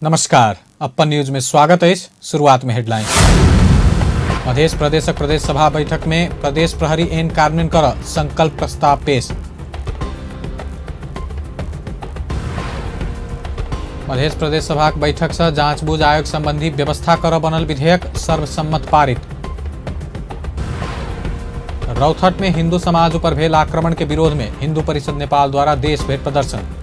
नमस्कार, अपन न्यूज में स्वागत अछि। शुरुआत में हेडलाइन। मध्य प्रदेशक प्रदेश सभा बैठक में प्रदेश प्रहरी एन कार्यान्वयन कर संकल्प प्रस्ताव पेश। मध्य प्रदेश सभाक बैठक से जांच-बूझ आयोग संबंधी व्यवस्था कर बनल विधेयक सर्वसम्मत पारित। रौथट में हिंदू समाज ऊपर भेल आक्रमण के विरोध में हिंदू परिषद नेपाल द्वारा देश भरि प्रदर्शन।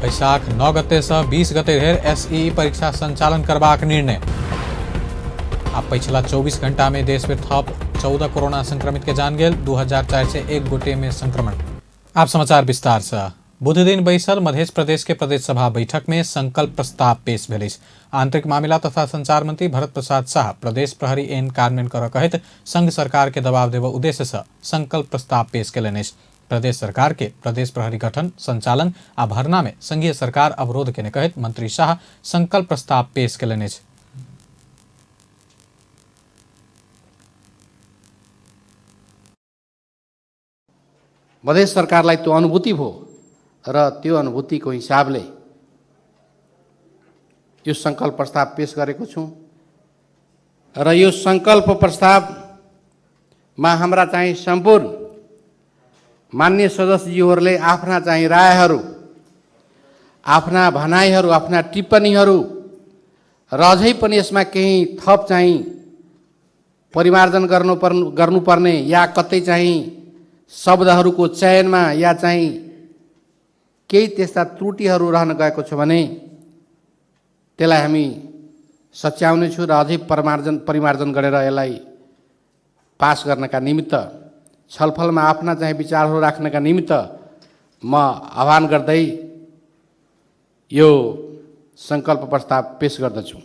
बैसाख 9 गते से 20 गते धरि एसईई परीक्षा संचालन करबाक निर्णय। आ पिछला 24 घंटा में देश में थप 14 कोरोना संक्रमित के जान गेल, 2401 गोटे में संक्रमण। आप समाचार विस्तार से। बुध दिन बैसल मध्य प्रदेश के प्रदेश सभा बैठक में संकल्प प्रस्ताव पेश भेल अछि। आंतरिक मामिला तथा संचार मंत्री भरत प्रसाद शाह प्रदेश प्रहरी ऐन कार्यान्वयन कर कहैत संघ सरकार के दबाव देबऽ उद्देश्य से संकल्प प्रस्ताव पेश केलनि अछि। प्रदेश सरकार के प्रदेश प्रहरी गठन, संचालन आ भरना में संघीय सरकार अवरोध केने कहैत मंत्री शाह संकल्प प्रस्ताव पेश केलनि अछि। मधेस सरकारलाई त्यो अनुभूति भयो र त्यो अनुभूतिको हिसाबले यो संकल्प प्रस्ताव पेश गरेको छु र यो संकल्प प्रस्तावमा हाम्रा चाहिँ सम्पूर्ण मान्य सदस्यज्यूहरूले आफ्ना चाहिँ रायहरू, आफ्ना भनाइहरू, आफ्ना टिप्पणीहरू र अझै पनि यसमा केही थप चाहिँ परिमार्जन गर्नुपर्ने या कतै चाहिँ शब्दहरूको चयनमा या चाहिँ केही त्यस्ता त्रुटिहरू रहन गएको छ भने त्यसलाई हामी सच्याउनेछु र अझै परिमार्जन गरेर यसलाई पास गर्नका निमित्त छलफलमा आफ्ना चाहिँ विचारहरू राख्नका निमित्त म आह्वान गर्दै यो संकल्प प्रस्ताव पेश गर्दछु।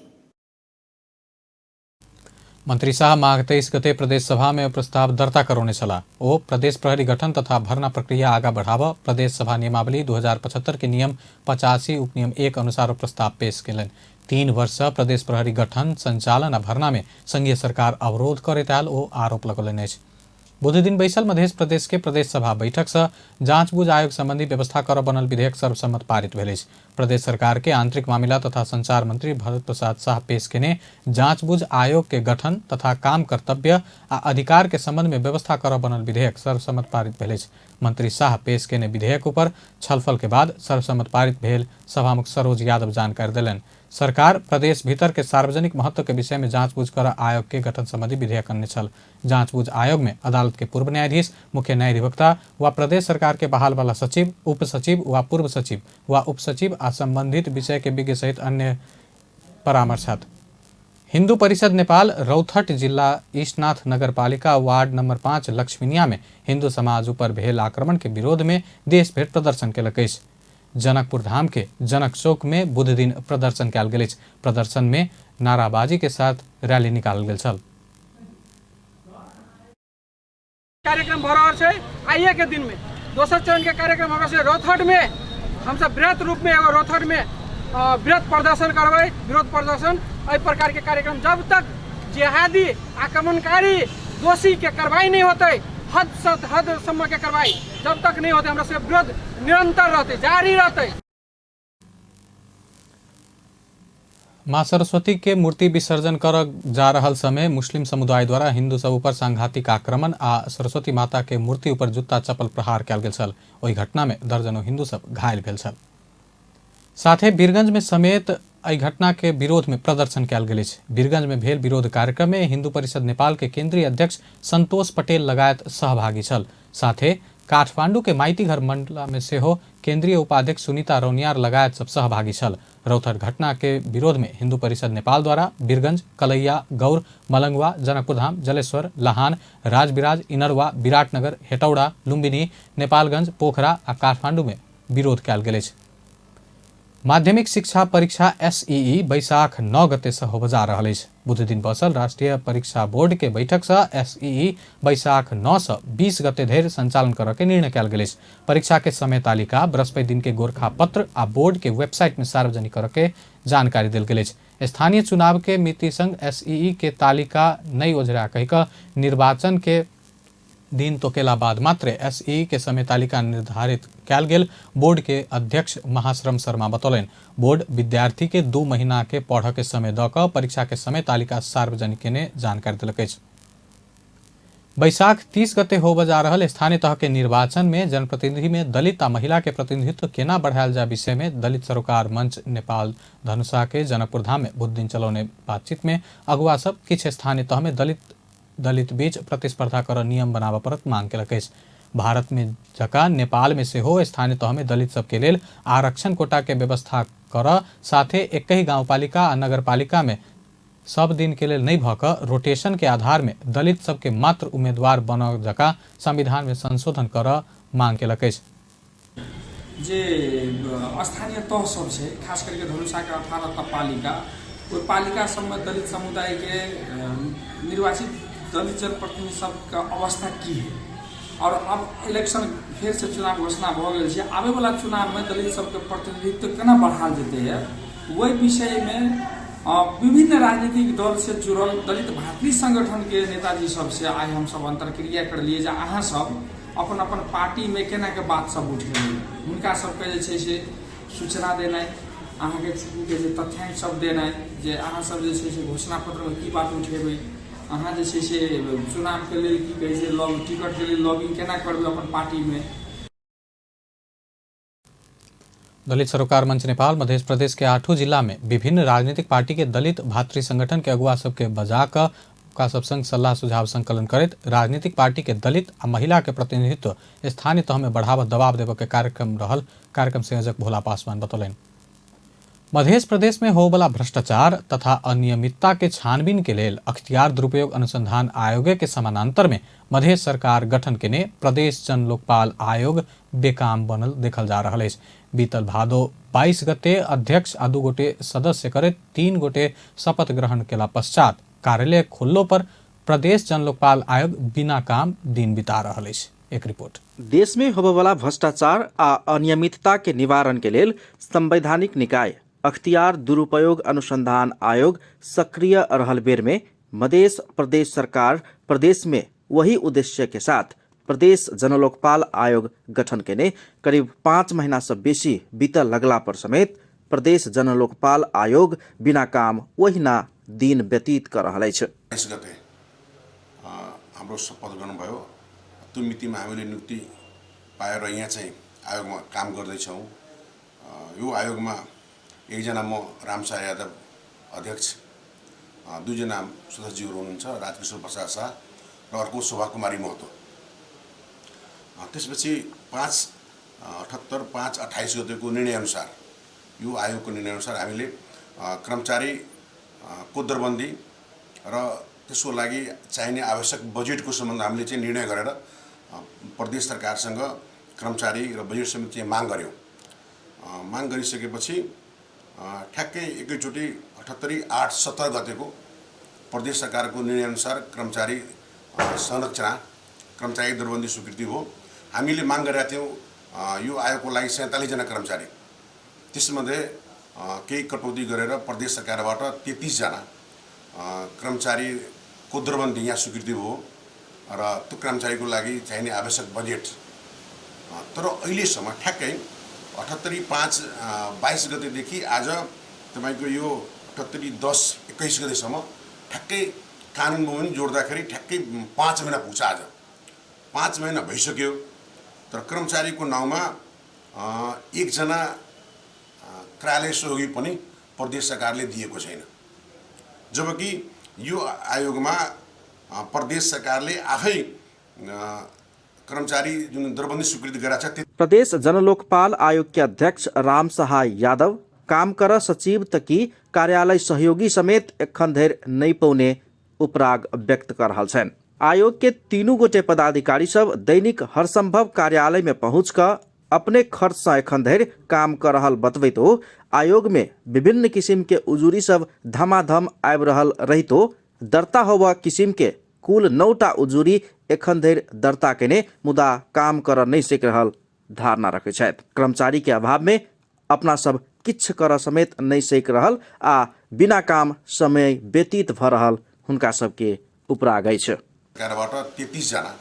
मंत्री शाह माघ 23 गते प्रदेश सभा में प्रस्ताव दर्ता करौने छलाह। ओ प्रदेश प्रहरी गठन तथा भर्ना प्रक्रिया आगा बढ़ाव प्रदेश सभा नियमावली 2075 के नियम 85 उपनियम 1 अनुसार प्रस्ताव पेश केलनि। 3 वर्ष प्रदेश प्रहरी गठन, संचालन आ भर्ना में संघीय सरकार अवरोध करैत आयल ओ आरोप लगौलनि अछि। बुध दिन बैसल मध्य प्रदेश के प्रदेश सभा बैठक से जांच-बूझ आयोग संबंधी व्यवस्था कर बनल विधेयक सर्वसम्मत पारित भेल अछि। प्रदेश सरकार के आंतरिक मामिला तथा संचार मंत्री भरत प्रसाद शाह पेश केने जांच-बूझ आयोग के गठन तथा काम कर्तव्य आ अधिकार के संबंध में व्यवस्था कर बनल विधेयक सर्वसम्मत पारित भेल अछि। मंत्री शाह पेश केने विधेयक ऊपर छलफल के बाद सर्वसम्मत पारित भेल सभामुख सरोज यादव जानकारी देलनि। सरकार प्रदेश भीतर के सार्वजनिक महत्व के विषय में जांच-बूझ कर आयोग के गठन संबंधी विधेयक अनने छल। जांच-बूझ आयोग में अदालत के पूर्व न्यायाधीश, मुख्य न्यायाधिवक्ता व प्रदेश सरकार के बहाल वाला सचिव, उप सचिव व पूर्व सचिव व उपसचिव आ संबंधित विषय के विज्ञ सहित अन्य परामर्शात। हिंदू परिषद नेपाल रौथट जिला ईशनाथ नगरपालिका वार्ड नंबर 5 लक्ष्मीनिया में हिंदू समाज ऊपर भेल आक्रमण के विरोध में देश भरि प्रदर्शन केलक अछि। जनकपुर धाम के जनक चौक में बुध दिन प्रदर्शन कयल गेल अछि। प्रदर्शन में नाराबाजी के साथ रैली निकालल गेल छल। कार्यक्रम भ रहल छै आइए के दिन में दोसर चरण के कार्यक्रम हमरा से रौथट में हमसब वृहत रूप में एगो रौथट में वृहत प्रदर्शन करबै, विरोध प्रदर्शन। एहि प्रकार के कार्यक्रम जब तक जिहादी आक्रमणकारी दोषी के कार्रवाई नहीं होते, हद से हद सम्म के कार्रवाई जब तक नहीं होते, हमरा सब विरोध निरंतर रहते, जारी रहते। माँ सरस्वती के मूर्ति विसर्जन कर जा रहल समय मुस्लिम समुदाय द्वारा हिंदू सब ऊपर सांघातिक आक्रमण आ सरस्वती माता के मूर्ति ऊपर जूता चप्पल प्रहार कयल गेल छल। ओहि घटना में दर्जनों हिंदू सब घायल भेल छल। साथे बीरगंज में समेत एहि घटना के विरोध में प्रदर्शन कयल गेल अछि। बीरगंज में भेल विरोध कार्यक्रम में हिंदू परिषद नेपाल के केंद्रीय अध्यक्ष संतोष पटेल लगायत सहभागी छल। साथे काठमांडू के माइतीघर मंडला में सेहो केंद्रीय उपाध्यक्ष सुनीता रौनियार लगायत सब सहभागी छल। रौथट घटना के विरोध में हिंदू परिषद नेपाल द्वारा बीरगंज, कलैया, गौर, मलंगवा, जनकपुरधाम, जलेश्वर, लहान, राजविराज, इनरवा, विराटनगर, हेटौड़ा, लुम्बिनी, नेपालगंज, पोखरा आ काठमांडू में विरोध कयल गेल अछि। माध्यमिक शिक्षा परीक्षा एसईई बैसाख 9 गते से होबय जा रहल अछि। बुध दिन बसल राष्ट्रीय परीक्षा बोर्ड के बैठक से एसईई बैसाख 9 से 20 गते धरि संचालन करऽ के निर्णय कयल गेल अछि। परीक्षा के समय तालिका बृहस्पति दिन के गोरखा पत्र आ बोर्ड के वेबसाइट में सार्वजनिक करऽ के जानकारी देल गेल अछि। स्थानीय चुनाव के मिति संग एसईई के तालिका नहि ओझरा कहि कऽ निर्वाचन के दिन तोकेला बाद मात्रे एसई के समय तालिका निर्धारित कयल गेल बोर्ड के अध्यक्ष महाश्रम शर्मा बतौलनि। बोर्ड विद्यार्थी के 2 महीना के पढ़ के समय दऽ कऽ परीक्षा के समय तालिका सार्वजनिक केने जानकारी देलक अछि। बैसाख 30 गते होबय जा रहल स्थानीय तह के निर्वाचन में जनप्रतिनिधि में दलित आ महिला के प्रतिनिधित्व केना बढ़ायल जाय विषय में दलित सरोकार मंच नेपाल धनुषा के जनकपुर धाम में बुध दिन चलौने बातचीत में अगुआ सब किछु स्थानीय तह में दलित बीच प्रतिस्पर्धा कर नियम बनाबऽ पड़त मांग केलक अछि। भारत में जकाँ नेपाल में सेहो स्थानीय तह में दलित सबके लेल आरक्षण कोटा के व्यवस्था कर साथे एकहि गाउँपालिका आ नगरपालिका में सब दिन के लेल नहि भऽ कऽ रोटेशन के आधार में दलित सबके मात्र उम्मीदवार बनऽ जकाँ संविधान में संशोधन करऽ मांग केलक अछि। जे स्थानीय तह सब छै, खास करके धनुषाके 18टा पालिका, ओहि पालिका सबमे दलित समुदायके निर्वाचित दलित जनप्रतिनिधि सबके अवस्था की है और अब इलेक्शन फेर से चुनाव घोषणा भऽ गेल छै, आबैवला चुनावमे दलित सबके प्रतिनिधित्व केना बढ़ायल जेतै है, ओहि विषयमे विभिन्न राजनीतिक दल से जुड़ल दलित भातृ संगठन के नेताजी सबसे आइ हमसब अंतर्क्रिया करलियै जे अहाँ सब अपन अपन पार्टी में केना के बात सब उठेबै, हुनका सबके जे छै से सूचना देनाइ, अहाँके के जे तथ्यांक सब देनाइ जे अहाँ सब जे छै से घोषणा पत्र में की बात उठेबै, अहाँ जे छै से चुनाव के लेल की कहै छै टिकट के लेल लॉबिंग केना करबै अपन पार्टी में। दलित सरोकार मंच नेपाल मध्य प्रदेश के 8 जिला में विभिन्न राजनीतिक पार्टी के दलित भातृ संगठन के अगुआ सबके बजा कऽ ओकरा सब संग सल्लाह सुझाव संकलन करैत राजनीतिक पार्टी के दलित आ महिला के प्रतिनिधित्व स्थानीय तह में बढ़ावा दबाव देबऽ के कार्यक्रम रहल कार्यक्रम संयोजक भोला पासवान बतौलनि। मध्य प्रदेश में होबला भ्रष्टाचार तथा अनियमितता के छानबीन के लेल अख्तियार दुरुपयोग अनुसंधान आयोग के समानांतर में मध्य सरकार गठन केने प्रदेश जन लोकपाल आयोग बेकाम बनल देखल जा रहल अछि। बीतल भादो 22 गते अध्यक्ष आ 2 गोटे सदस्य करैत 3 गोटे शपथ ग्रहण केला पश्चात कार्यालय खोललो पर प्रदेश जन लोकपाल आयोग बिना काम दिन बिता रहल अछि। एक रिपोर्ट। देश में होबयवला भ्रष्टाचार आ अनियमितता के निवारण के लेल संवैधानिक निकाय अख्तियार दुरुपयोग अनुसंधान आयोग सक्रिय रहल बेर में मध्य प्रदेश सरकार प्रदेश में वही उद्देश्य के साथ प्रदेश जनलोकपाल आयोग गठन केने करीब 5 महीना से बेसी बीतल लगला पर समेत प्रदेश जनलोकपाल आयोग बिना काम ओहिना दिन व्यतीत कर रहल अछि। 22 गते हाम्रो शपथ ग्रहण भयो, त्यो मितिमा हामीले नियुक्ति पाएर यहाँ चाहिँ आयोगमा काम गर्दैछौँ। यो आयोगमा एकजना म रामसाय यादव अध्यक्ष, दुईजना सदस्यज्यूहरू हुनुहुन्छ, राजकिशोर प्रसाद शाह र अर्को शोभा कुमारी महतो। त्यसपछि 5/78 5/28 गतेको निर्णयअनुसार, यो आयोगको निर्णयअनुसार हामीले कर्मचारी को दरबन्दी र त्यसको लागि चाहिने आवश्यक बजेटको सम्बन्ध हामीले चाहिँ निर्णय गरेर प्रदेश सरकारसँग कर्मचारी र बजेट समिति चाहिँ माग गऱ्यौँ। माग गरिसकेपछि ठ्याक्कै एकैचोटि 78 8/17 गतेको प्रदेश सरकारको निर्णयअनुसार कर्मचारी संरचना कर्मचारी दरबन्दी स्वीकृति हो। हामीले माग गरेका थियौँ यो आयोगको लागि 47 जना कर्मचारी, त्यसमध्ये केही कटौती गरेर प्रदेश सरकारबाट 33 जना कर्मचारीको दरबन्दी यहाँ स्वीकृति हो र त्यो कर्मचारीको लागि चाहिने आवश्यक बजेट। तर अहिलेसम्म ठ्याक्कै 78 5/22 गतेदेखि आज तपाईँको यो 78 10/21 गतेसम्म ठ्याक्कै कानुन बमोजिम जोड्दाखेरि ठ्याक्कै 5 महिना पुग्छ। आज 5 महिना भइसक्यो, तर कर्मचारीको नाउँमा एकजना कार्यालय सहयोगी पनि प्रदेश सरकारले दिएको छैन, जबकि यो आयोगमा प्रदेश सरकारले आफै कर्मचारी जुन दरबन्दी स्वीकृति गराएको छ। प्रदेश जनलोकपाल आयोग के अध्यक्ष राम सहाय यादव काम कर सचिव तकी कार्यालय सहयोगी समेत एखन धरि नहि पौने उपराग व्यक्त कर रहल छनि। आयोग के 3 गोटे पदाधिकारी सब दैनिक हरसंभव कार्यालय में पहुँच कऽ अपने खर्च से एखन धरि काम कर रहल बतबैतो आयोग में विभिन्न किसिम के उजूरी सब धमाधम आबि रहल रहितो दर्ता होबऽ किसिम के कुल 9टा उजूरी एखन धरि दर्ता केने मुदा काम कर नहि सकि रहल धारणा रखै छथि। कर्मचारी के अभाव में अपना सब किछु करऽ समेत नहि सकि रहल आ बिना काम समय व्यतीत भऽ रहल हुनका सबके उपराग अछि। सरकारबाट 33 जना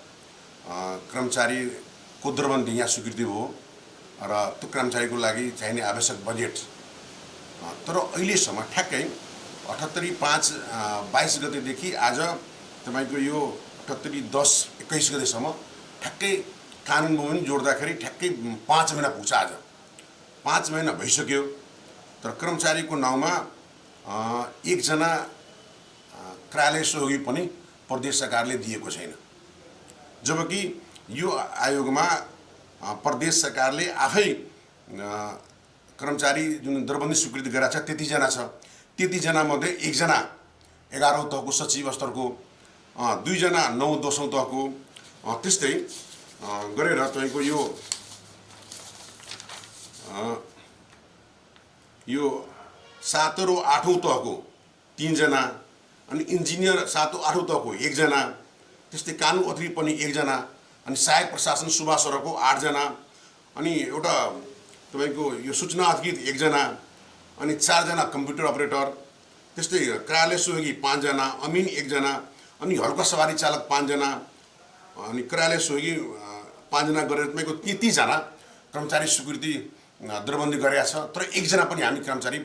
कर्मचारीको दरबन्दी यहाँ स्वीकृति भयो र त्यो कर्मचारीको लागि चाहिने आवश्यक बजेट, तर अहिलेसम्म ठ्याक्कै 78/5/22 गतेदेखि आज तपाईँको यो 78/10/21 गतेसम्म ठ्याक्कै कानुन बमोजिम जोड्दाखेरि ठ्याक्कै 5 महिना पुग्छ। आज 5 महिना भइसक्यो, तर कर्मचारीको नाउँमा एकजना कार्यालय सहयोगी पनि प्रदेश सरकारले दिएको छैन, जबकि यो आयोगमा प्रदेश सरकारले आफै कर्मचारी जुन दरबन्दी स्वीकृति गरेको छ त्यतिजना छ। त्यतिजना मध्ये एकजना 11औँ तहको सचिव स्तरको, 2जना 9 10औँ तहको, त्यस्तै गरेर तपाईँको यो यो 7 र 8औँ तहको 3जना, अनि इन्जिनियर 7 8औँ तहको 1जना, त्यस्तै कानुन अतिरिक्त पनि 1जना, अनि सहायक प्रशासन सुभाषरको 8जना, अनि एउटा तपाईँको यो सूचना अधिकृत 1जना, अनि 4जना कम्प्युटर अपरेटर, त्यस्तै कार्यालय सहयोगी 5जना, अमिन 1जना, अनि हल्का सवारी चालक 5जना, अनि कार्यालय सहयोगी 5जना गरेर तपाईँको 33जना कर्मचारी स्वीकृति दरबन्दी गरेका छ। तर एकजना पनि हामी कर्मचारी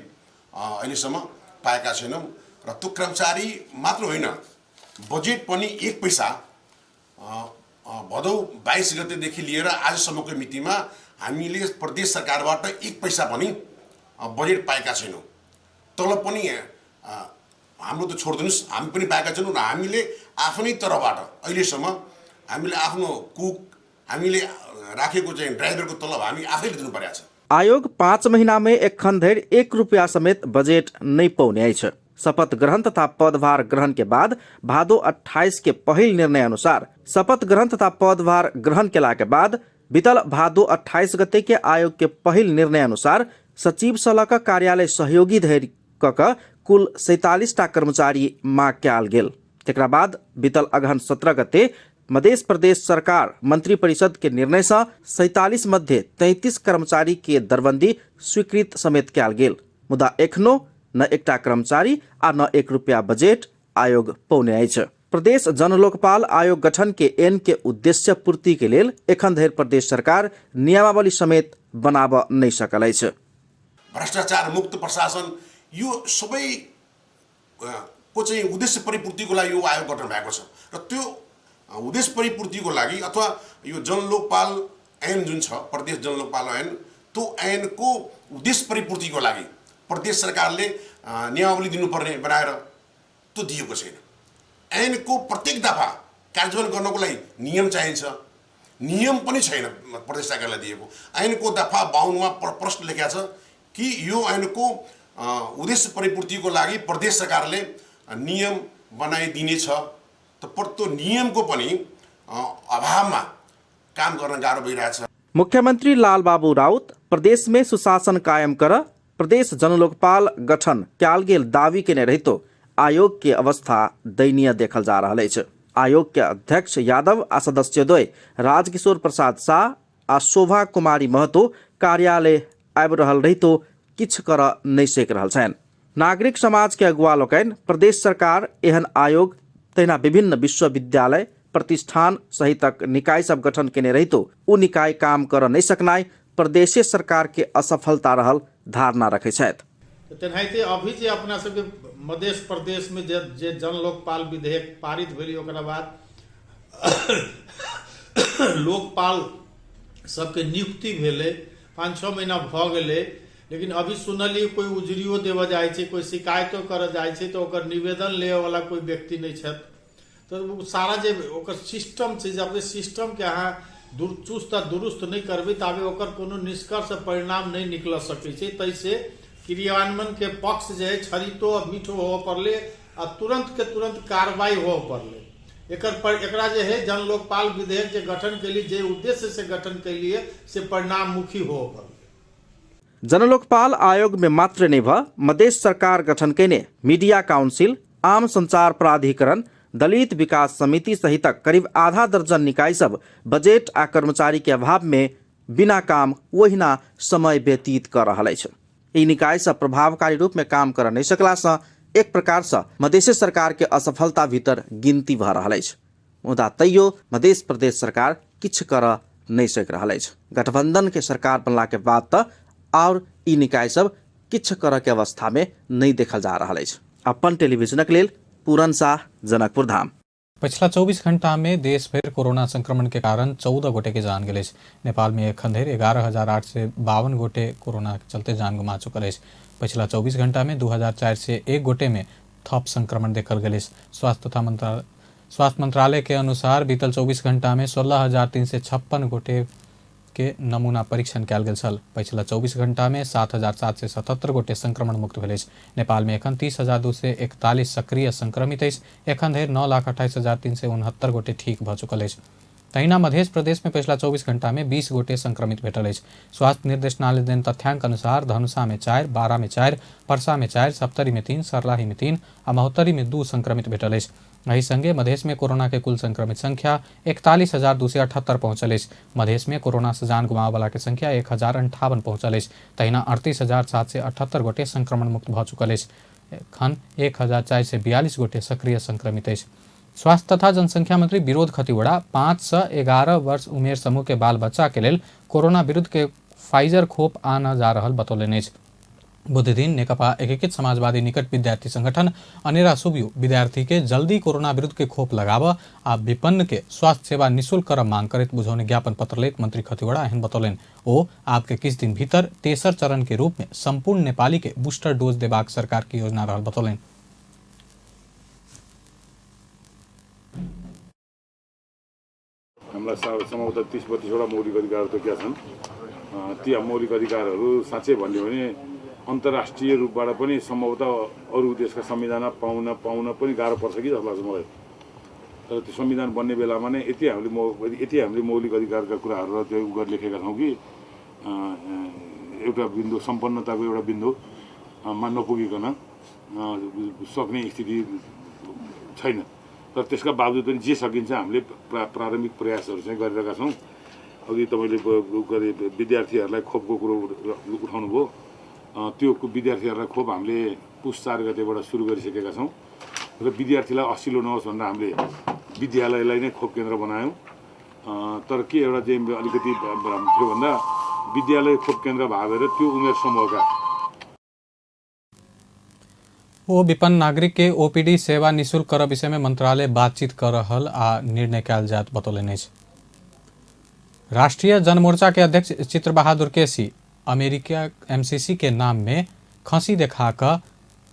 अहिलेसम्म पाएका छैनौँ। र त्यो कर्मचारी मात्र होइन, बजेट पनि 1 पैसा भदौ 22 गतेदेखि लिएर आजसम्मको मितिमा हामीले प्रदेश सरकारबाट 1 पैसा पनि बजेट पाएका छैनौँ। तलब पनि हाम्रो त छोडिदिनुहोस्, हामी पनि पाएका छैनौँ। र हामीले आफ्नै तर्फबाट अहिलेसम्म हामीले आफ्नो कुक, हामीले राखेको चाहिँ ड्राइभरको तलब हामी आफैले दिनु परेको छ। आयोग 5 महीना में एखन धरि 1 रुपया समेत बजेट नहीं पौने अछि। शपथ ग्रहण तथा पदभार ग्रहण के बाद भादो 28 के पहिल निर्णय अनुसार शपथ ग्रहण तथा पदभार ग्रहण केला के बाद बीतल भादो 28 गते के आयोग के पहिल निर्णय अनुसार सचिव सँ लऽ कऽ कार्यालय सहयोगी धरि कऽ कऽ कुल 47 टा कर्मचारी माग कयल गेल। तकरा बाद बीतल अगहन 17 गते मध्य प्रदेश सरकार मंत्रिपरिषद के निर्णय सँ 47 मध्ये 33 कर्मचारी के दरबंदी स्वीकृत समेत कयल गेल, मुदा एखनो न एकटा कर्मचारी आ न 1 रुपया बजेट आयोग पौने अछि। प्रदेश जनलोकपाल आयोग गठन के एन के उद्देश्य पूर्ति के लेल एखन धरि प्रदेश सरकार नियमावली समेत बनाबऽ नहि सकल अछि। भ्रष्टाचार मुक्त प्रशासन यो सबै को चाहिँ उद्देश्य परिपूर्तिको लागि यो आयोग गठन भएको छ र त्यो उद्देश्य परिपूर्तिको लागि अथवा यो जनलोकपाल ऐन जुन छ, प्रदेश जनलोकपाल ऐन, त्यो ऐनको उद्देश्य परिपूर्तिको लागि प्रदेश सरकारले नियमावली दिनुपर्ने बनाएर त्यो दिएको छैन। ऐनको प्रत्येक दफा कार्यान्वयन गर्नको लागि नियम चाहिन्छ, नियम पनि छैन प्रदेश सरकारलाई दिएको। ऐनको दफा 52 प्रश्न लेखेको छ कि यो ऐनको उद्देश्य परिपूर्तिको लागि प्रदेश सरकारले नियम बनाइदिनेछ, त त्यो नियमको पनि अभावमा काम गर्न गाह्रो भइरहेछ। मुख्यमंत्री लालबाबू राउत प्रदेश में सुशासन कायम कर प्रदेश जनलोकपाल गठन कयल गेल दावी केने रहितो आयोग के अवस्था दयनीय देखल जा रहल अछि। आयोग के अध्यक्ष यादव आ सदस्यद्वय राजकिशोर प्रसाद शाह आ शोभा कुमारी महतो कार्यालय आबि रहल रहितो किछु कर नहि सकि रहल छनि। नागरिक समाज के अगुआ लोकनि प्रदेश सरकार एहन आयोग तहिना विभिन्न विश्वविद्यालय प्रतिष्ठान सहितक निकाय सब गठन केने रहितो उ निकाय काम कर नहि सकनाइ प्रदेशे सरकार के असफलता रहल धारणा रखै छथि। तेनाहिते अभी जे अपना सबके मध्य प्रदेश में जे जनलोकपाल विधेयक पारित भेलै, ओकरा बाद लोकपाल सबके नियुक्ति भेलै, 5-6 महीना भऽ गेलै, लेकिन अभी सुनलियै कोई उजरियो देबऽ जाइ छै, कोई शिकायतो करऽ जाइ छै, तऽ ओकर निवेदन लेबऽवला कोई व्यक्ति नहि छथि। तऽ ओ सारा जे ओकर सिस्टम छै, जब सिस्टमके अहाँ चुस्त आ दुरुस्त नहि करबै ताबे ओकर कोनो निष्कर्ष परिणाम नहि निकल सकै छै। ताहिसँ क्रियान्वयनके पक्ष जे है छरितो आ मीठो होबऽ पड़लै आ तुरंत के तुरंत कार्रवाई होबऽ पड़लै। एकरा जे है जनलोकपाल विधेयक जे गठन केलिए, जे उद्देश्य से गठन केलिए, से परिणाममुखी होबऽ पड़लै। जनलोकपाल आयोग में मात्र नहि भऽ मधेश सरकार गठन केने मीडिया काउंसिल, आम संचार प्राधिकरण, दलित विकास समिति सहितक करीब आधा दर्जन निकाय सब बजेट आ कर्मचारी के अभाव में बिना काम ओहिना समय व्यतीत कर रहल अछि। ई निकाय सब प्रभावकारी रूप में काम कर नहि सकला सँ एक प्रकार सँ मधेश सरकार के असफलता भीतर गिनती भऽ रहल अछि। मुदा तैयो मध्य प्रदेश सरकार किछु करऽ नहि सकि रहल अछि। गठबंधन के सरकार बनला के बाद तऽ आओर ई निकाय सब किछु करऽ के अवस्था में नहि देखल जा रहल अछि। अपन टेलीविजनक लेल पूरन शाह, जनकपुर धाम। पछिला 24 घंटा में देश भरि कोरोना संक्रमण के कारण 14 गोटे के जान गेल अछि। नेपाल में एखन धरि 11,852 गोटे कोरोना के चलते जान गुमा चुकल अछि। पछिला 24 घंटा में 2,401 गोटे में थप संक्रमण देखल गेल अछि। स्वास्थ्य मंत्रालय के अनुसार बीतल 24 घंटा में 16,356 गोटे के नमूना परीक्षण कयल गेल छल। पछिला 24 घंटा में 7,777 गोटे संक्रमण मुक्त भेल अछि। नेपाल में एखन 30,241 सक्रिय संक्रमित अछि। एखन धरि 9,28,369 गोटे ठीक भऽ चुकल अछि। तहिना मध्य प्रदेश में पछिला 24 घंटा में 20 गोटे संक्रमित भेटल अछि। स्वास्थ्य निर्देशनालय देन तथ्यांक अनुसार धनुषा में 4, बारा में 4, परसा में 4, सप्तरी में 3, सरलाही में 3 आ महोत्तरी में 2 संक्रमित भेटल अछि। एहि संगे मधेश में कोरोना के कुल संक्रमित संख्या 41,278 पहुंचल अछि। मधेश में कोरोना से जान गुमाबय के संख्या 1,058 पहुंचल अछि। तहिना 38,778 गोटे संक्रमण मुक्त भऽ चुकल अछि। एखन 1,442 गोटे सक्रिय संक्रमित अछि। स्वास्थ्य तथा जनसंख्या मंत्री विरोध खतिवड़ा 5 से 11 वर्ष उमेर समूह के बाल बच्चा के लेल कोरोना विरुद्ध के फाइजर खोप आनऽ जा रहल बतौलनि अछि। बुधदिन नेकपा एकीकृत समाजवादी निकट विद्यार्थी संगठन अनेरा सुबियो विद्यार्थी के जल्दी कोरोना विरुद्ध के खोप लगाबऽ आ विपन्न के स्वास्थ्य सेवा निःशुल्क करऽ मांग करैत बुझौने ज्ञापन पत्र लैत मंत्री खतिवड़ा एहन बतौलनि। ओ आबके किछु दिन भीतर तेसर चरण के रूप में संपूर्ण नेपाली के बूस्टर डोज देबाक सरकार के योजना रहल बतौलनि। हामीलाई सम्भवतः 30-32वटा मौलिक अधिकारहरू तोकिएका छन्। ती मौलिक अधिकारहरू साँच्चै भन्यो भने अन्तर्राष्ट्रिय रूपबाट पनि सम्भवतः अरू देशका संविधान पाउन पनि गाह्रो पर्छ कि जस्तो लाग्छ मलाई। तर त्यो संविधान बन्ने बेलामा नै यति हामीले मौलिक अधिकारका कुराहरू र त्यो गरेर लेखेका छौँ कि एउटा बिन्दु सम्पन्नताको एउटा बिन्दुमा नपुगिकन सक्ने स्थिति छैन। तर त्यसका बावजुद पनि जे सकिन्छ हामीले प्रारम्भिक प्रयासहरू चाहिँ गरिरहेका छौँ। अघि तपाईँले गरे विद्यार्थीहरूलाई खोपको कुरो उठाउनु भयो, त्यो विद्यार्थीहरूलाई खोप हामीले पुस 4 गतेबाट सुरु गरिसकेका छौँ र विद्यार्थीलाई असिलो नहोस् भनेर हामीले विद्यालयलाई नै खोप केन्द्र बनायौँ। तर के एउटा चाहिँ अलिकति भ्रम थियो भन्दा विद्यालय खोप केन्द्र भएर त्यो उमेर समूहका ओ विपन्न नागरिक के ओपीडी सेवा निःशुल्क कर विषय में मंत्रालय बातचीत कर रहल आ निर्णय कयल जायत बतौलनि अछि। राष्ट्रीय जनमोर्चा के अध्यक्ष चित्र बहादुर केसी अमेरिका एमसीसी के नाम में खसी देखा कऽ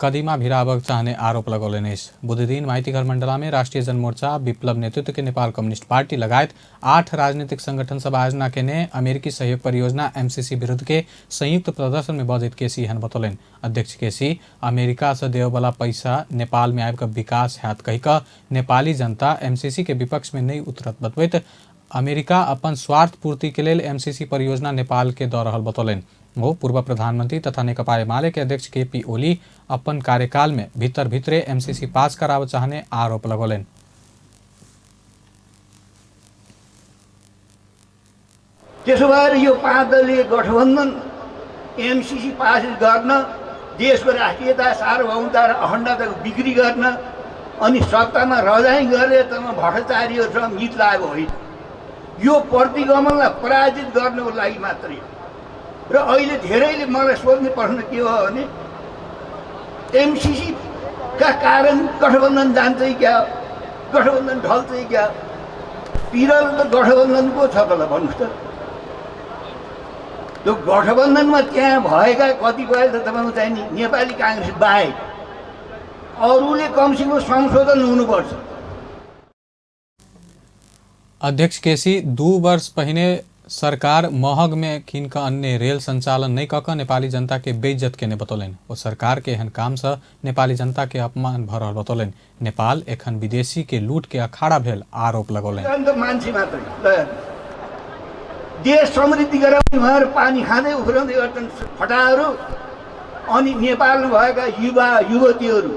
कदीमा भिड़ाबक चाहने आरोप लगौलनि अछि। बुधदिन माइतीघर मंडला में राष्ट्रीय जनमोर्चा विप्लव नेतृत्व के नेपाल कम्युनिस्ट पार्टी लगायत 8 राजनीतिक संगठन सब आयोजना केने अमेरिकी सहयोग परियोजना एमसीसी विरुद्ध के संयुक्त प्रदर्शन में बजैत केसी एहन बतौलनि। अध्यक्ष केसी अमेरिका से देववाला पैसा नेपाल में आबि कऽ विकास हैत कहि कऽ नेपाली जनता एमसीसी के विपक्ष में नहि उतरत बतबैत अमेरिका अपन स्वार्थ पूर्ति के लेल एमसीसी परियोजना नेपाल के दऽ रहल बतौलनि। वो पूर्व प्रधानमंत्री तथा नेकपा एमाले के अध्यक्ष के पी ओली अपन कार्यकाल में भीतर भीतरे एमसीसी पास कराबऽ चाहने आरोप लगौलनि। त्यसो भएर यो 5 दलीय गठबन्धन एमसीसी पास गर्न, देशको राष्ट्रियता सार्वभौमता र अखण्डताको बिक्री गर्न अनि सत्तामा रजाई गरेर त भ्रष्टाचारीहरूसँग मित लागेको होइन। यो प्रतिगमनलाई पराजित गर्नको लागि मात्रै। र अहिले धेरैले मलाई सोध्ने प्रश्न के हो भने एमसीसीका कारण गठबन्धन जान्छ क्या, गठबन्धन ढल्छ क्या? पिरल त गठबन्धनको छ त, ल भन्नुहोस् त। त्यो गठबन्धनमा त्यहाँ भएका कतिपय त तपाईँको चाहिँ नि नेपाली काङ्ग्रेस बाहेक अरूले कमसेकम संशोधन हुनुपर्छ। अध्यक्ष केसी 2 वर्ष पहिने सरकार महग में किन कऽ अन्य रेल संचालन नहि कऽ कऽ नेपाली जनता के बेइज्जत केने बतौलनि। ओ सरकार के एहन काम से नेपाली जनता के अपमान भऽ रहल बतौलनि। नेपाल एखन विदेशी के लूट के अखाड़ा भेल आरोप लगौलनि। मान्छे मात्रै देश समृद्धि गराउने भनेर पानी खाँदै उफ्राउँदै गर्छन् फटाहरू। अनि नेपालमा भएका युवा युवतीहरू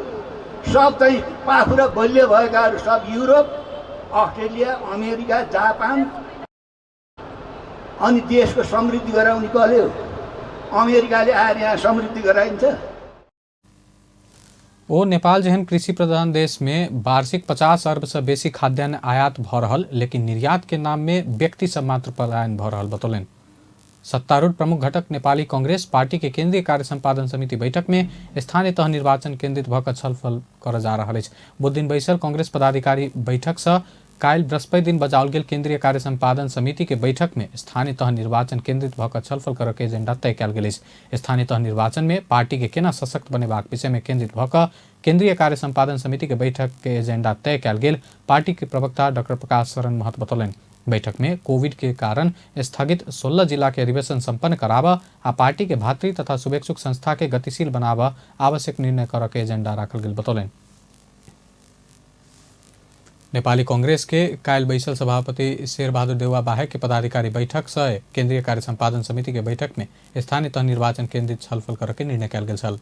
सब चाहिँ पाखुरा बलियो भएकाहरू सब युरोप, अस्ट्रेलिया, अमेरिका, जापान। अनि देशको समृद्धि गराउने कसले हो? अमेरिकाले आएर यहाँ समृद्धि गराइन्छ? ओ नेपाल जेहन कृषि प्रधान देश में वार्षिक 50 अर्ब से बेसी खाद्यान्न आयात भऽ रहल, लेकिन निर्यात के नाम में व्यक्ति सब मात्र पलायन भऽ रहल बतौलनि। सत्तारूढ़ प्रमुख घटक नेपाली कांग्रेस पार्टी के केंद्रीय कार्य संपादन समिति बैठक में स्थानीय तह निर्वाचन केंद्रित भऽ कऽ छलफल करऽ जा रहल अछि। बुधदिन बैसल कांग्रेस पदाधिकारी बैठक से काल्हि बृहस्पति दिन बजाओल गेल केंद्रीय कार्य संपादन समिति के बैठक में स्थानीय तह निर्वाचन केंद्रित भऽ कऽ छलफल करऽ के एजेंडा तय कयल गेल अछि। स्थानीय तह निर्वाचन में पार्टी के केना सशक्त बनेबाक विषय में केंद्रित भऽ कऽ केंद्रीय कार्य संपादन समिति के बैठक के एजेंडा तय कयल गेल पार्टी के प्रवक्ता डॉक्टर प्रकाश शरण महत बतौलनि। बैठक में कोविड के कारण स्थगित 16 जिला के अधिवेशन संपन्न कराबऽ आ पार्टी के भातृ तथा शुभेच्छुक संस्था के गतिशील बनाबऽ आवश्यक निर्णय करऽ के एजेंडा राखल गेल बतौलनि। नेपाली कांग्रेस के काल्हि बैसल सभापति शेरबहादुर देउवा बाहेक के पदाधिकारी बैठक से केंद्रीय कार्य संपादन समिति के बैठक में स्थानीय तह निर्वाचन केंद्रित छलफल करऽ के निर्णय कयल गेल छल।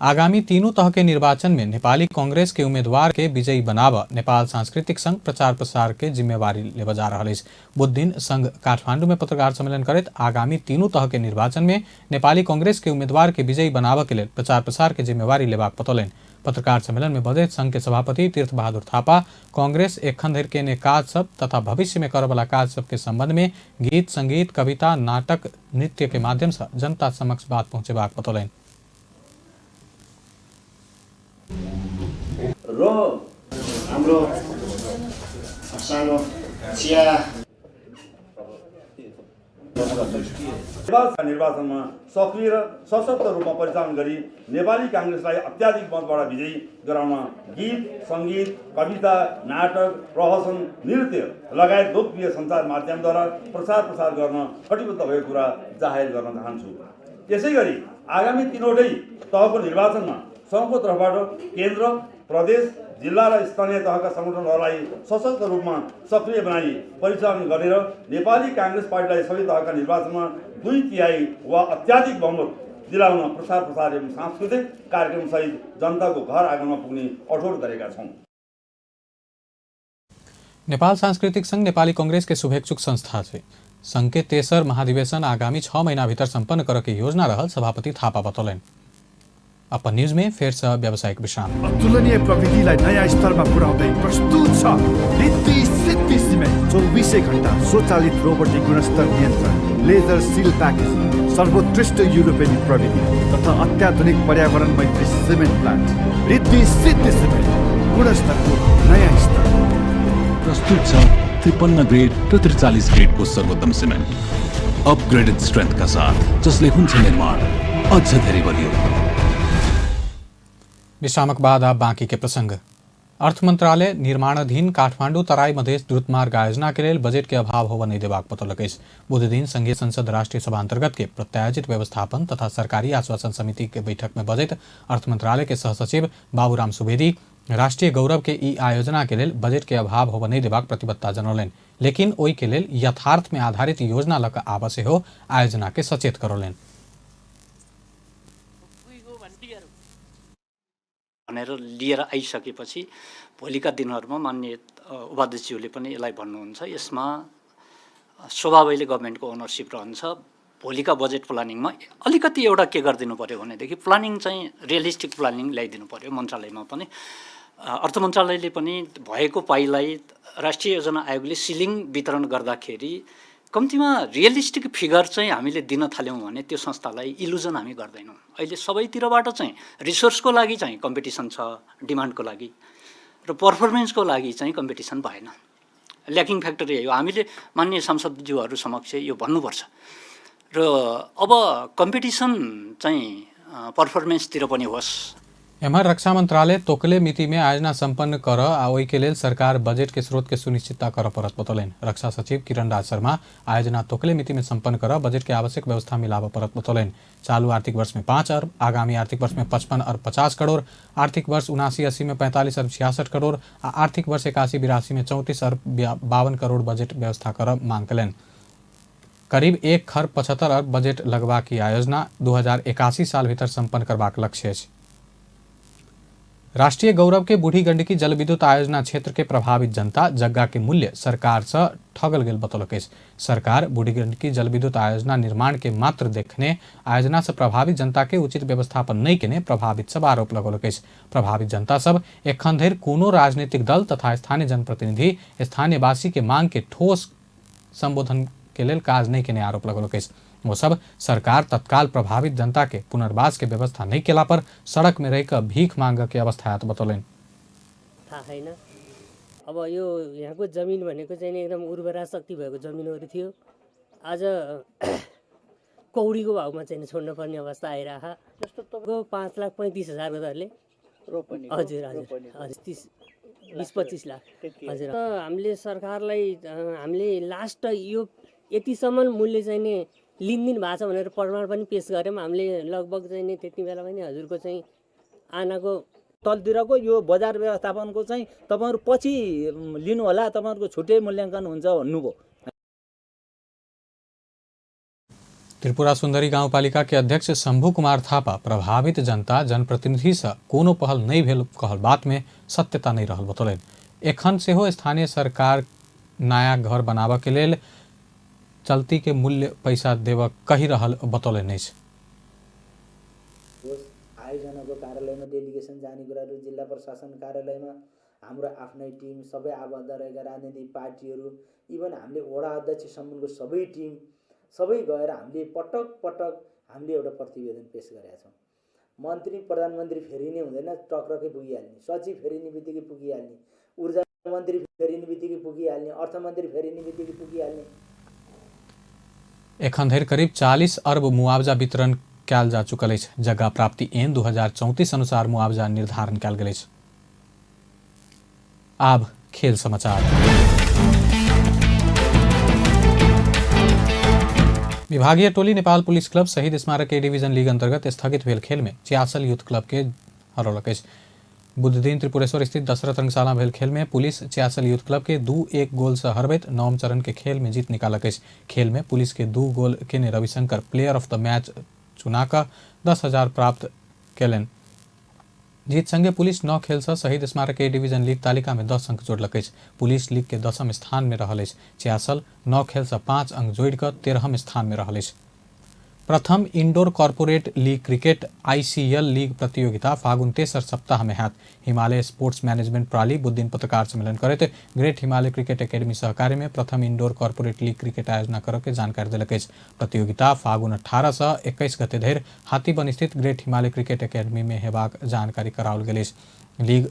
आगामी तीनू तह के निर्वाचन में नेपाली कांग्रेस के उम्मीदवार के विजयी बनाबऽ नेपाल सांस्कृतिक संघ प्रचार प्रसार के जिम्मेवारी लेबऽ जा रहल अछि। बुधदिन संघ काठमांडू में पत्रकार सम्मेलन करैत आगामी तीनू तह के निर्वाचन में नेपाली कांग्रेस के उम्मीदवार के विजयी बनाबऽ के लेल प्रचार प्रसार के जिम्मेवारी लेबाक बतौलनि। पत्रकार सम्मेलन में बजैत संघ के सभापति तीर्थ बहादुर थापा कांग्रेस एखन धरि केने काज सब तथा भविष्य में करऽवला काज सब के संबंध में गीत, संगीत, कविता, नाटक, नृत्य के माध्यम से जनता समक्ष बात पहुँचेबाक बतौलनि। र हाम्रो सानो चिया नेपाल निर्वाचनमा सक्रिय र सशक्त रूपमा परिचालन गरी नेपाली काङ्ग्रेसलाई अत्याधिक मतबाट विजयी गराउन गीत, सङ्गीत, कविता, नाटक, प्रहसन, नृत्य लगायत लोकप्रिय सञ्चार माध्यमद्वारा प्रचार प्रसार गर्न कटिबद्ध भएको कुरा जाहेर गर्न चाहन्छु। त्यसै गरी आगामी तीनवटै तहको निर्वाचनमा सङ्घको तर्फबाट केन्द्र, प्रदेश, जिल्ला र स्थानीय तहका सङ्गठनहरूलाई सशक्त रूपमा सक्रिय बनाई परिचालन गरेर नेपाली काङ्ग्रेस पार्टीलाई सबै तहका निर्वाचनमा 2/3 वा अत्याधिक बहुमत दिलाउन प्रचार प्रसार एवं सांस्कृतिक कार्यक्रमसहित जनताको घर आँगनमा पुग्ने अठोट गरेका छौँ। नेपाल सांस्कृतिक संघ नेपाली कांग्रेस के शुभेच्छुक संस्था छै। संघ के तेसर महाधिवेशन आगामी 6 महीना भीतर संपन्न करऽ के योजना रहल सभापति थापा बतौलनि। अपन न्यूज में फेर से व्यावसायिक विश्राम। अतुलनीय प्रविधिलाई नयाँ स्तरमा पुर्याउँदै प्रस्तुत छ रिद्धि सिद्धि सिमेन्ट। 24 घण्टा स्वचालित रोबोटिक गुणस्तर नियन्त्रण, लेजर सिल प्याकेजिङ, सर्वोत्कृष्ट युरोपेली प्रविधि तथा अत्याधुनिक पर्यावरण मैत्री cement plant. Riddhi Siddhi cement, गुणस्तरको नयाँ स्तर। प्रस्तुत छ 53 ग्रेड र 43 ग्रेडको सर्वोत्तम सिमेन्ट, अपग्रेडेड स्ट्रेन्थका साथ, जसले हुन्छ निर्माण अझ धेरै बलियो। विश्रामक बाद अब बाँकी के प्रसंग। अर्थ मंत्रालय निर्माणाधीन काठमांडू तराई मधेश द्रुतमार्ग आयोजना के लेल बजट के अभाव होबय नहि देबाक बतौलक अछि। बुधदिन संघीय संसद राष्ट्रीय सभा अंतर्गत के प्रत्यायोजित व्यवस्थापन तथा सरकारी आश्वासन समिति के बैठक में बजैत अर्थ मंत्रालय के सहसचिव बाबूराम सुवेदी राष्ट्रीय गौरव के ई आयोजना के लेल बजट के अभाव होबय नहि देबाक प्रतिबद्धता जनौलनि, लेकिन ओहि के लेल यथार्थ में आधारित योजना लऽ कऽ आबऽ सेहो आयोजना के सचेत करौलनि। भनेर लिएर आइसकेपछि भोलिका दिनहरूमा माननीय उपाध्यक्षज्यूले पनि यसलाई भन्नुहुन्छ, यसमा स्वभावैले गभर्मेन्टको ओनरसिप रहन्छ। भोलिका बजेट प्लानिङमा अलिकति एउटा के गरिदिनु पऱ्यो भनेदेखि प्लानिङ चाहिँ रियलिस्टिक प्लानिङ ल्याइदिनु पऱ्यो। मन्त्रालयमा पनि अर्थ मन्त्रालयले पनि भएको पाइलाई राष्ट्रिय योजना आयोगले सिलिङ वितरण गर्दाखेरि कम्तीमा रियलिस्टिक फिगर चाहिँ हामीले दिन थाल्यौँ भने त्यो संस्थालाई इलुजन हामी गर्दैनौँ। अहिले सबैतिरबाट चाहिँ रिसोर्सको लागि चाहिँ कम्पिटिसन छ, डिमान्डको लागि र पर्फर्मेन्सको लागि चाहिँ कम्पिटिसन भएन। ल्याकिङ फ्याक्टर यही हो। हामीले माननीय सांसदज्यूहरू समक्ष यो भन्नुपर्छ र अब कम्पिटिसन चाहिँ पर्फर्मेन्सतिर पनि होस्। एम्हर रक्षा मंत्रालय तोकले मिति में आयोजना संपन्न कर आ ओहि के लेल सरकार बजट के स्रोत के सुनिश्चितता कर पड़त बतौलनि। रक्षा सचिव किरण राज शर्मा आयोजना तोकले मिति में संपन्न कर बजट के आवश्यक व्यवस्था मिलाबऽ पड़त बतौलनि। चालू आर्थिक वर्ष में 5 अरब, आगामी आर्थिक वर्ष में 55 अरब 50 करोड़, आर्थिक वर्ष 79-80 में 45 अरब 66 करोड़ आ आर्थिक वर्ष 81-82 में 34 अरब 52 करोड़ बजट व्यवस्था कर मांग कयलनि। करीब 1 खरब 75 अरब बजट लगबाक ई आयोजना 2081 साल भीतर संपन्न करबाक लक्ष्य अछि। राष्ट्रीय गौरव के बूढ़ी गंडकी जलविद्युत आयोजना क्षेत्र के प्रभावित जनता जग्गा के मूल्य सरकार से ठगल गेल बतौलक अछि। सरकार बूढ़ी गंडकी जलविद्युत आयोजना निर्माण के मात्र देखने आयोजना से प्रभावित जनता के उचित व्यवस्थापन नहीं केने प्रभावित सब आरोप लगौलक अछि। प्रभावित जनता सब एखन धरि कोनो राजनीतिक दल तथा स्थानीय जनप्रतिनिधि स्थानीयवासी के मांग के ठोस संबोधन के लेल काज नहीं केने आरोप लगौलक अछि। वो सब सरकार तत्काल प्रभावित जनता के पुनर्वास के व्यवस्था नहीं केला पर सड़क में रहिकऽ भीख मांग के अवस्था आयत बतौलनि। थाहा छैन। अब यो यहाँको जमिन भनेको चाहिँ नि एकदम उर्वरा शक्ति भएको जमिनहरू थियो। आज कौडीको भाउमा चाहिँ छोड्नुपर्ने अवस्था आइरह। जस्तो तपाईँको 5,35,000को दरले रोपनीको, हजुर हजुर रोपनीको। हजुर, 30, 20-25 लाख। त्यति। हजुर, हामीले सरकारलाई हामीले लास्ट यो यतिसम्म मूल्य चाहिँ नि लिनदिन भएको छ भनेर प्रमाण पनि पेस गऱ्यौँ हामीले। लगभग चाहिँ नि त्यति बेला पनि हजुरको चाहिँ आनाको तलतिरको यो बजार व्यवस्थापनको चाहिँ तपाईँहरू पछि लिनु होला, तपाईँहरूको छुट्टै मूल्याङ्कन हुन्छ भन्नुभयो। त्रिपुरा सुंदरी गाउँपालिका के अध्यक्ष शंभू कुमार थापा प्रभावित जनता जनप्रतिनिधि से कोनो पहल नहीं भेल कहल बात में सत्यता नहीं रहल बतौलनि। एखन सेहो स्थानीय सरकार नया घर बनाबऽ के लेल चलती के मूल्य पैसा देबऽ कहि रहल बतौलनि अछि। होस्, आयोजनाको कार्यालयमा डेलिगेसन जाने कुराहरू, जिल्ला प्रशासन कार्यालयमा हाम्रो आफ्नै टिम, सबै आबद्ध रहेका राजनीतिक पार्टीहरू, इभन हामीले वडा अध्यक्षसम्मको सबै टिम सबै गएर हामीले पटक पटक हामीले एउटा प्रतिवेदन पेस गरेका छौँ। मन्त्री प्रधानमन्त्री फेरिने हुँदैन, टक्रकै पुगिहाल्ने, सचिव फेरिने बित्तिकै पुगिहाल्ने, ऊर्जा मन्त्री फेरिने बित्तिकै पुगिहाल्ने, अर्थमन्त्री फेरिने बित्तिकै पुगिहाल्ने। एखन धरि करीब 40 अर्ब मुआवजा वितरण कयल जा चुकल अछि। जग्गा प्राप्ति ऐन 2034 अनुसार मुआवजा निर्धारण कयल गेल अछि। आब खेल समाचार। विभागीय टोली नेपाल पुलिस क्लब शहीद स्मारक ए डिवीजन लीग अंतर्गत स्थगित भेल खेल में च्यासल यूथ क्लब के हरौलक अछि। बुधदिन त्रिपुरेश्वर स्थित दशरथ रंगशाला भेल खेल में पुलिस च्यासल यूथ क्लब के 2-1 गोल से हरबैत नवम चरण के खेल में जीत निकालक अछि। खेल में पुलिस के 2 गोल केने Ravishankar player of the match चुनाकऽ 10,000 प्राप्त केलनि। जीत संगे पुलिस 9 खेल से शहीद स्मारक ए डिवीजन लीग तालिका में 10 अंक जोड़लक अछि। पुलिस लीग के 10म स्थान में रहल अछि। च्यासल 9 खेल से 5 अंक जोड़ि कऽ 13म स्थान में रहल अछि। प्रथम indoor corporate league cricket ICL league प्रतियोगिता फागुन तेसर सप्ताह में हैत। हिमालय स्पोर्ट्स मैनेजमेंट प्रणाली बुधदिन पत्रकार सम्मेलन करैत ग्रेट हिमालय क्रिकेट एकेडमी सहकार्य में प्रथम इंडोर कॉर्पोरेट लीग क्रिकेट आयोजना करऽ के जानकारी देलक अछि। प्रतियोगिता फागुन 18 से 21 गते धरि हाथीबन स्थित ग्रेट हिमालय क्रिकेट एकेडमी में हेबाक जानकारी कराओल गेल अछि। लीग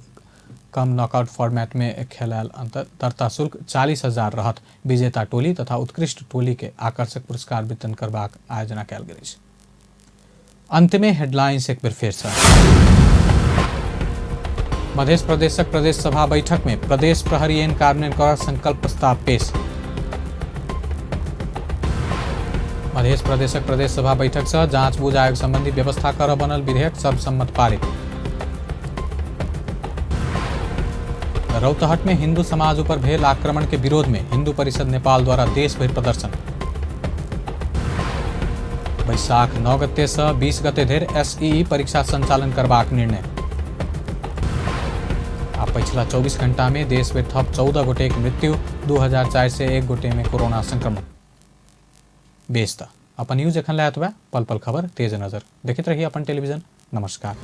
कम नॉकआउट फॉर्मेट में खेलायल दर्ता शुल्क 40,000 रहत। विजेता टोली तथा उत्कृष्ट टोली के आकर्षक पुरस्कार वितरण करबाक आयोजना कयल गेल अछि। अंत में हेडलाइंस एक बेर फेर से। मध्य प्रदेशक प्रदेश सभा बैठक में प्रदेश प्रहरी ऐन कार्यान्वयन कर संकल्प प्रस्ताव पेश। मध्य प्रदेशक प्रदेश सभा बैठक से जांच बूझ आयोग संबंधी व्यवस्था कर बनल विधेयक सर्वसम्मत पारित। रौतहट में हिंदू समाज ऊपर भेल आक्रमण के विरोध में हिंदू परिषद नेपाल द्वारा देश भरि प्रदर्शन। बैसाख 9 गते से 20 गते धरि एसईई परीक्षा संचालन करबाक निर्णय। आ पछिला 24 घंटा में देश में थप 14 गोटे के मृत्यु, 2401 गोटे में कोरोना संक्रमण। बेस त अपन न्यूज एखन लए एतबे। पल पल खबर तेज नजर देखैत रहिए अपन टेलीविजन। नमस्कार।